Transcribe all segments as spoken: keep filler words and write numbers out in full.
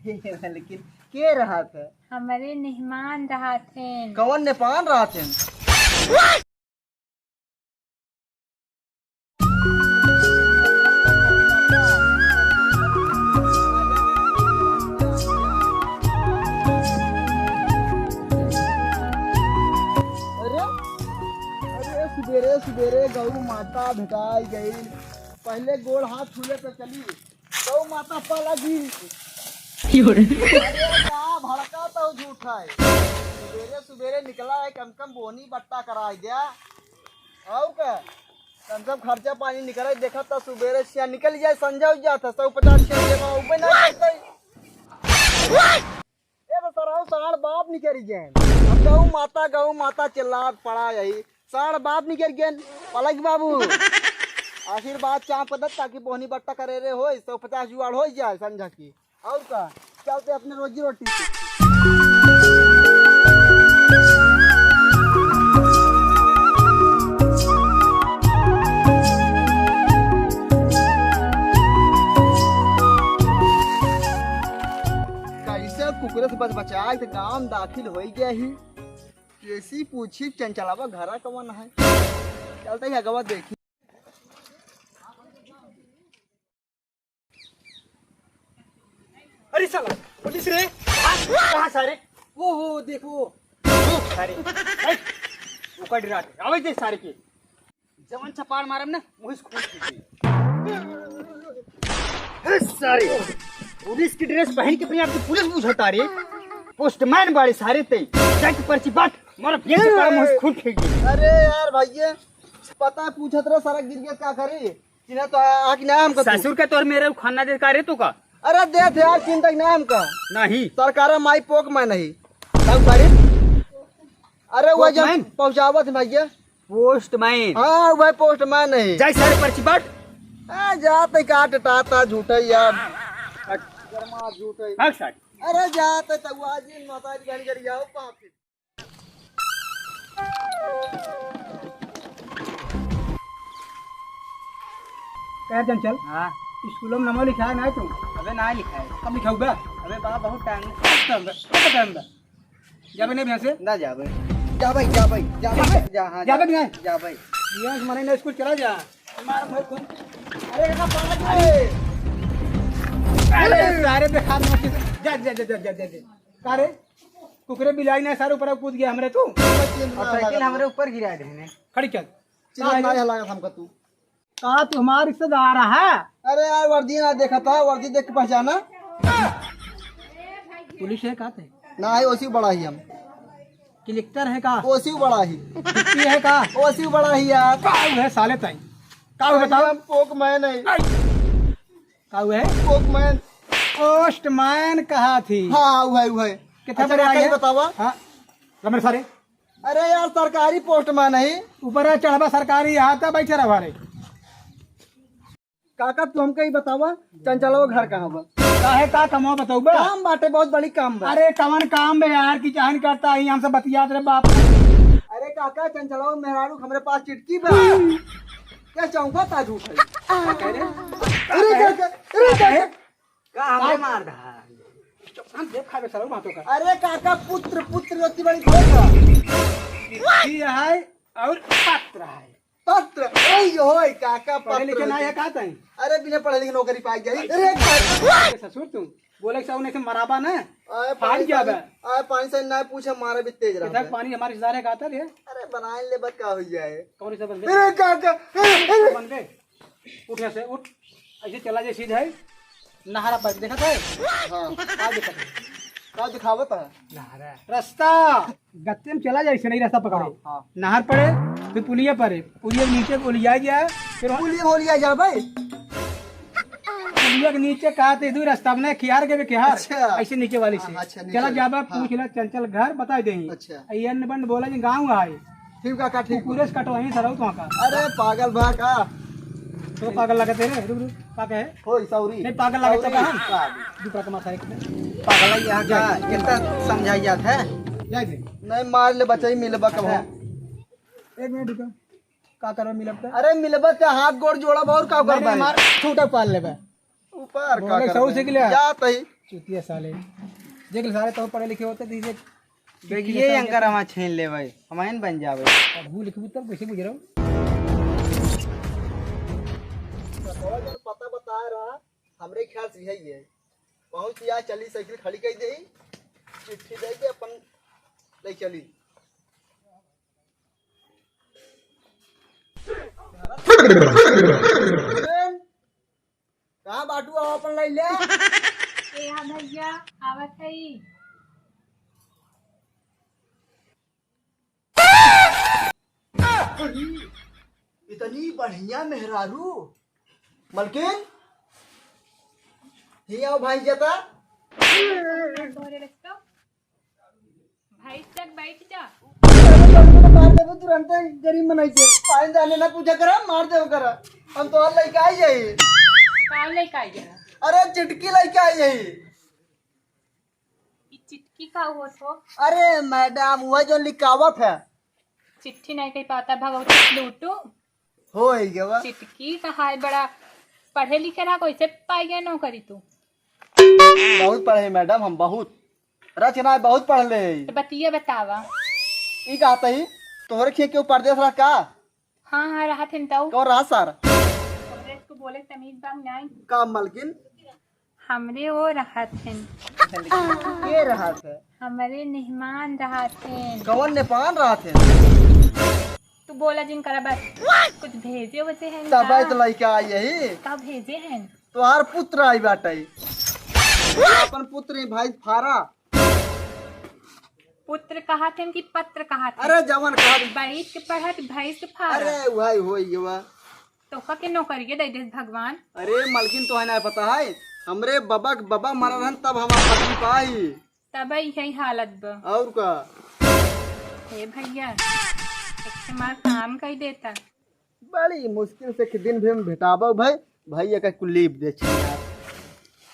लेकिन के रहत है? हमरे मेहमान रहत हैं। कवन नेपान रहत हैं? अरे, अरे, सुबेरे सुबेरे गौ माता भेटाई गई। पहले गोड़ हाथ छूले तो चली, गौ माता पलगी। अरे का भड़का तो झूठा है। सुबेरे सुबेरे निकला है, कम कम बोनी बट्टा कराई द्या। और का? कम से कम खर्चा पानी निकले, देखा तो सुबेरे से निकल जाए, संझा हो जाता, सौ पचास के जमा उबे ना करते। ए तो सरहु साढ़ बाप निकल गए। अब गौ माता, गौ माता चिल्लात पड़ा यही। साढ़ बाप निकल गए। पलक बाबू, आशीर्वाद चाप दे ताकि बोहनी बट्टा करे रे होई, सौ पचास जुआड़ हो जाए संझा की। और का? चलते अपने रोजी रोटी से। कैसे कुकुरे से बच बचाए तो गांव दाखिल हो गया ही। कैसी पूछी चंचलावा घरा कवन है? चलते ही अगवा देखी। अरे साला, पुलिस रे। कहाँ सारे? वो, वो, देख वो। वो सारे। हट। वो का डराते। आवे दे सारे के। जवन चपाड़ मारम ना, मुहिस खून खींची। हे सारे, पुलिस की ड्रेस पहन के अपने आप को पुलिस बुझाता रे। पोस्टमैन बाड़े सारे ते। जाके पर्ची बांट, मारो फेंक के सारे मुहिस खून खींची। अरे यार भैया, पता पूछत रहा सारा गिर गया का करे? चिन्हा तो आ, आ कि ना हमका तू? ससुर के तोर मेरे खाना दे का रे तू का? अरे दे थे यार, चिन्हा तक ना हमका। नहीं। सरकार माई पोक में नहीं। तब करे? अरे वो जब पोस्टमैन? पहुँचावत है भैया। पोस्टमैन। हाँ, वो भाई पोस्टमैन है। जाई सारे पर्ची बांट। आ, जाते काट टाता झूठे यार। हट। गरमा झूठे। भाग सारे। अरे जाते तक वो आज इन माता जी घड़ी घड़ी आओ पापी। कह चंचल, हाँ। स्कूलों में नामो लिखा है ना तू? अबे ना लिखा है। कब लिखाऊबा? अबे बा, बहुत टाइम, बहुत टाइम बा, बहुत टाइम बा। जाबे नहीं भैया से? ना जाबे। जा भाई, जा भाई, जा भाई, जाबे? जा, हाँ, जाबे जा, नहीं? जा भाई। ये मने ना स्कूल चला जा। मार भाई कौन? अरे ना पाला जी। अरे सारे देखा मत। जा, जा, जा। का रे? कुकुरे बिलाई ना सारे ऊपर कूद गया हमरे तू। और साइकिल हमरे ऊपर गिरा देने। खड़ी कर। चिल्ला ना है लागत हमका तू। का तू हमारा रिश्तेदार है? अरे यार वर्दी ना देखा था, वर्दी देख के पहचाना। पुलिस है का ते? ना है, ओसी बड़ा ही हम। कलेक्टर है का? ओसी बड़ा ही। डिप्टी है का? ओसी बड़ा ही यार। का है साले ताई? का है बताओ? हम पोक मैं नहीं। आई। का हुआ है? पोकमैन। पोस्टमैन कहा थी? हाँ, वही, वही। कितना अच्छा, बड़ा काका, है? ये बतावा। हाँ, रमन सारे। अरे यार, सरकारी पोस्टमैन है। ऊपर है चढ़बा सरकारी, यहाँ तक बैठे रहा रे। काका, तू हमका ही बतावा, चंचलवा घर कहाँ बा? काहे का कमवा बताऊबा? काम बाटे, बहुत बड़ी काम बा। अरे कवन काम बे यार, कि चाहन करता है, हमसे बतियात रे बाप। अरे काका, चंचलवा मेहरारू हमरे पास चिटकी बा। क्या चौंका था झूठ है? का कह रहे? अरे काका, अरे काका। का हमरे मार रहा है? हम देख खाबे साला बातों का। अरे काका, पुत्र, पुत्र रोटी बड़ी खाएगा। पिट्ठी है और पत्र है। पत्र, ओए होए काका, पढ़े पत्र लिखे ना रोटी। है का तई? अरे बिना पढ़े लिखे नौकरी पाई जाई। अरे काका। अरे ससुर तुम बोले सब उन्हें से मराबा ना। आए फाड़ पानी गया से, बे। आए पानी से ना पूछे, मारे भी तेज रहा इधर बे। पानी हमारे रिश्तेदार है का आता रे? अरे बनाए ले बस का हो जाए। कौन रिश्ता बन गए? अरे काका, अरे, अरे। बन गए। उठ यहाँ से, उठ। ऐसे चला जाए सीधे। नहरा पर देखा था? हाँ। का देखा था? का दिखावत है? नहरा। रास्ता। गत्ते में चला जाए, ऐसे नहीं रास्ता पकड़ो। हाँ, हाँ। नहर पड़े, फिर पुलिया पड़े, पुलिया के नीचे ओलिया गया, फिर वहाँ पुलिया ओलिया जा भाई। पुलिया के नीचे कहा थे, दू रास्ता में खिहार के भी खिहार, अच्छा। ऐसे नीचे वाली से। हाँ, अच्छा, नीचे चला वाली। जाबा, हाँ। पूछ ले, चल, चल घर, बता देही। अच्छा। ये अन्न बंड बोला जी, गाँव आए। ठीक काका, ठीक। पूरे से कटवाई सरऊ तो का। अरे पागल बा का? तो पागल लगत है रे, रुक, रुक, का कहे? होई सौरी। नहीं, पागल लगत है सौरी। कहाँ? का? दूसरा का माथा एक। पागल है यहाँ का? कितना समझाई जात है? जाए दे। नहीं, मार ले बचाई, मिलबा कब है? एक मिनट रुको। का करबा मिलब का? अरे मिलबा का, हाथ गोड़ जोड़ा बा और का नहीं, करबा नहीं, है? मार, छूटा पाल लेबा। ऊपर का बोले, करबे? सौ से किलो। जात ही। चुतिया साले। देख ले साले, तो पढ़े लिखे होते तो इसे देखिए, एंकर हमार छीन ले भाई, हम आइन बन जावे। पढ़बू लिखबू तब कैसे गुजरब? पता बताए रहा, हमरे ख्याल से यही है। पहुँच या चली, साइकिल खड़ी कर दे, चिट्ठी दे के अपन ले चली। कहाँ बाटू, आओ अपन ले ले। ए हाँ भैया, आवत है। इतनी बढ़िया मेहरारू। मलकिन, ही आओ भाई जता। तोरे रखता। भाई तक बैठ जा। अरे, तुमको तो मार देबो तुरंत, गरीब मनई के। पाइन जाने ना पूछा करा, मार देबो करा। हम तो और लइका आई जाई। का लइका आई जाई? अरे, चिटकी लइका आई जाई। ई चिटकी का होत हो? अरे मैडम, वह जो लिखावत है। चिट्ठी नहीं कही पाता, भगवती लूटू। हो ही गवा। चिटकी कहा है, बड़ा पढ़े लिखे रहा, कैसे पाई गए नौकरी तू? बहुत पढ़े मैडम, हम बहुत रचनाएं बहुत पढ़ ले। तो बतिया बतावा। ई कहत ही, तोहरे खिया केहू परदेस रहा का? हाँ, हाँ, रहत हन तऊ। कौन रहा सर? तोहरे को बोले तमीज बांग नाई। का मलकिन? हमरे वो रहत हन। के रहत है? हमरे मेहमान रहत हन। कौन नेपान रहत है? तू बोला जिन करा बस। कुछ भेजे वजे हैं तब का? तो लइका आई यही। का भेजे हैं? तोहार पुत्र आई बाटे। अपन पुत्र ही भाई फारा। पुत्र कहत हन कि पत्र कहत हन? अरे जवन कहत। बैठ के पढ़त भैंस के फारा। अरे वही होई गवा। तोहका के नौकरिये दे देस भगवान। अरे मलकिन, तोहे ना पता है, हमरे बबा के बबा मरा रहन तब हमार पत्नी पाई। तब यही हालत बा। और का? हे भैया, एक हमार काम कई देता। बड़ी मुश्किल से एक दिन भी हम भेटाबो भाई, भैया का कुलीप दे छी यार।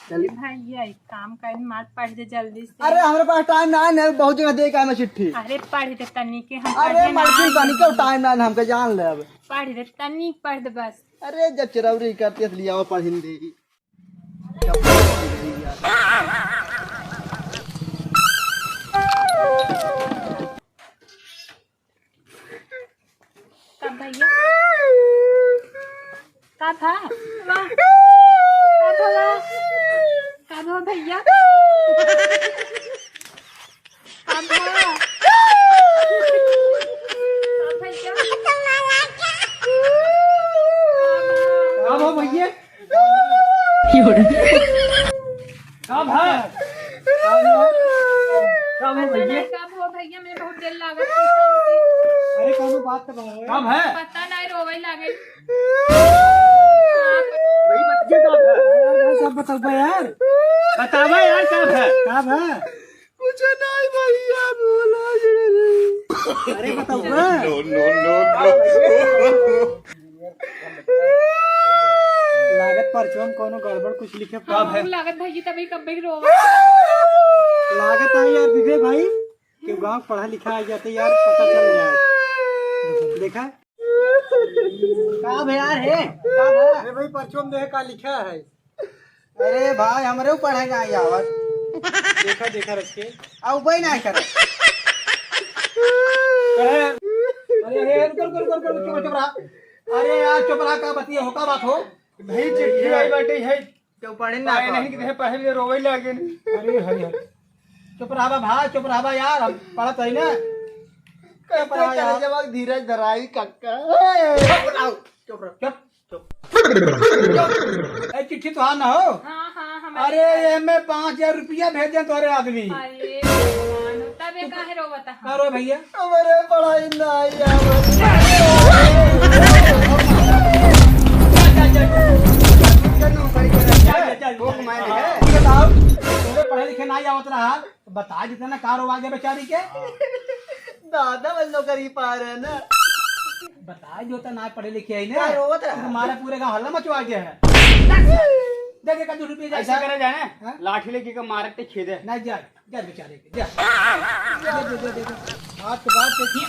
चल। भैया, एक काम कर, मार पढ़ दे जल्दी से। अरे, हमरे पास टाइम ना है, बहुत जगह दे के आए मैं चिट्ठी। अरे, पढ़ दे तनी के, हम अरे, पढ़े ना मलकिन, आए तनी के हैं। टाइम ना है, हमके जान ले अब। पढ़ दे तनी, पढ़ दे बस। अरे, जब चिरौरी करती है, तो लियाओ, पढ़ हिंदी। का भैया? का भा? का भा? का भा भैया? का भा? का भैया? का भा भैया? का भा? का भा भैया? का भा भैया, मैं बहुत देर लागत है। अरे, कौनो बात तो बताओ। का भा? पता नहीं, रोवे लागे। भाई, बच्चे का भा? यार, सब बताओ बे यार। बतावा यार, का भा? का भा? कुछ नहीं भैया, बोला ये रे। अरे बताओ ना। No, no, no, no। लागत परचुआ में कोनो गड़बड़ कुछ लिखे का भा? लागत भैया तभी कब्बे रोवा। लागत है यार विवेक भाई, कि गाँव पढ़ा लिखा आ जाते यार, पता चल जाए। देखा? का भा यार है? का भा? अरे भाई, परचुआ में देखे का लिखा है? अरे भाई, हमरे ऊपर है ना ये आवाज। देखा, देखा रच के। आ, उबई ना करे। अरे, अरे, अरे, रुक, रुक, रुक, रुक, रुक, चुप, चुप रहा। अरे यार, चुप रहा, का बतिया हो, का बात हो? भाई, चिट्ठी आई बाटे, है। तो पढ़े ना पाए नहीं, कितने पहले रोवे लागे। अरे, हरि, हरि। चुप रहा भाई, चुप रहा यार, हम पढ़त है ना। चुप रहा यार। जब धीरज धराई, काका। चुप रहा, चुप रहा। चुप। ए, चिट्ठी तोहार ना हो? हाँ, हाँ, हमारे अरे, ये मैं पाँच हजार रुपया भेजे तोरे आदमी। अरे भगवान, तबे काहे रोवत है? का रो भैया? हमारे पढ़ाई ना आई, हमारे। जा, जा, जा। जा, जा, जा। ये बताओ, तोरे पढ़े लिखे ना आवत रहा, तो बता देता ना, का रोवा गया बेचारी के? दादा, बस नौकरी पा रहे ना। बता जो तो ना पढ़े लिखे आई ना। का रोवत रहा? तुम्हारा पूरे गांव हल्ला मचवा गया है। दे दे का दो रुपये ऐसा जाए। करा जाए ना, हाँ? लाठी लेके के मारे ते खेदे। ना जा, जा बेचारे के, जा। दे, दे, दे, दे, दे। आज के बाद देखिए,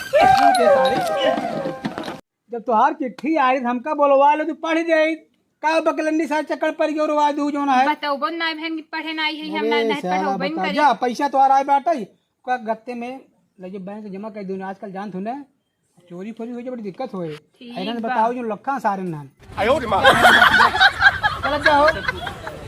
दे सारे। जब तोहार चिट्ठी आई, हमका बोलवा ले, तू पढ़ दे। का बकलंडी सारे चक्कर पर गयो रो आज दू जोना है। बताओ, बोल ना बहन की पढ़े ना आई है, हम ना, अरे नहीं साला पढ़ाओ, बहन बता, करी। जा, पैसा तो आ रहा है बाटा ही, का गत्ते में ले जो बैंक जमा कर दो, आजकल जान थो ना, चोरी फोरी हो जाए, बड़ी दिक्कत होए। ठीक ऐसा बा। बताओ जो लखा सारे नाम। आयो रे माँ। चल जाओ।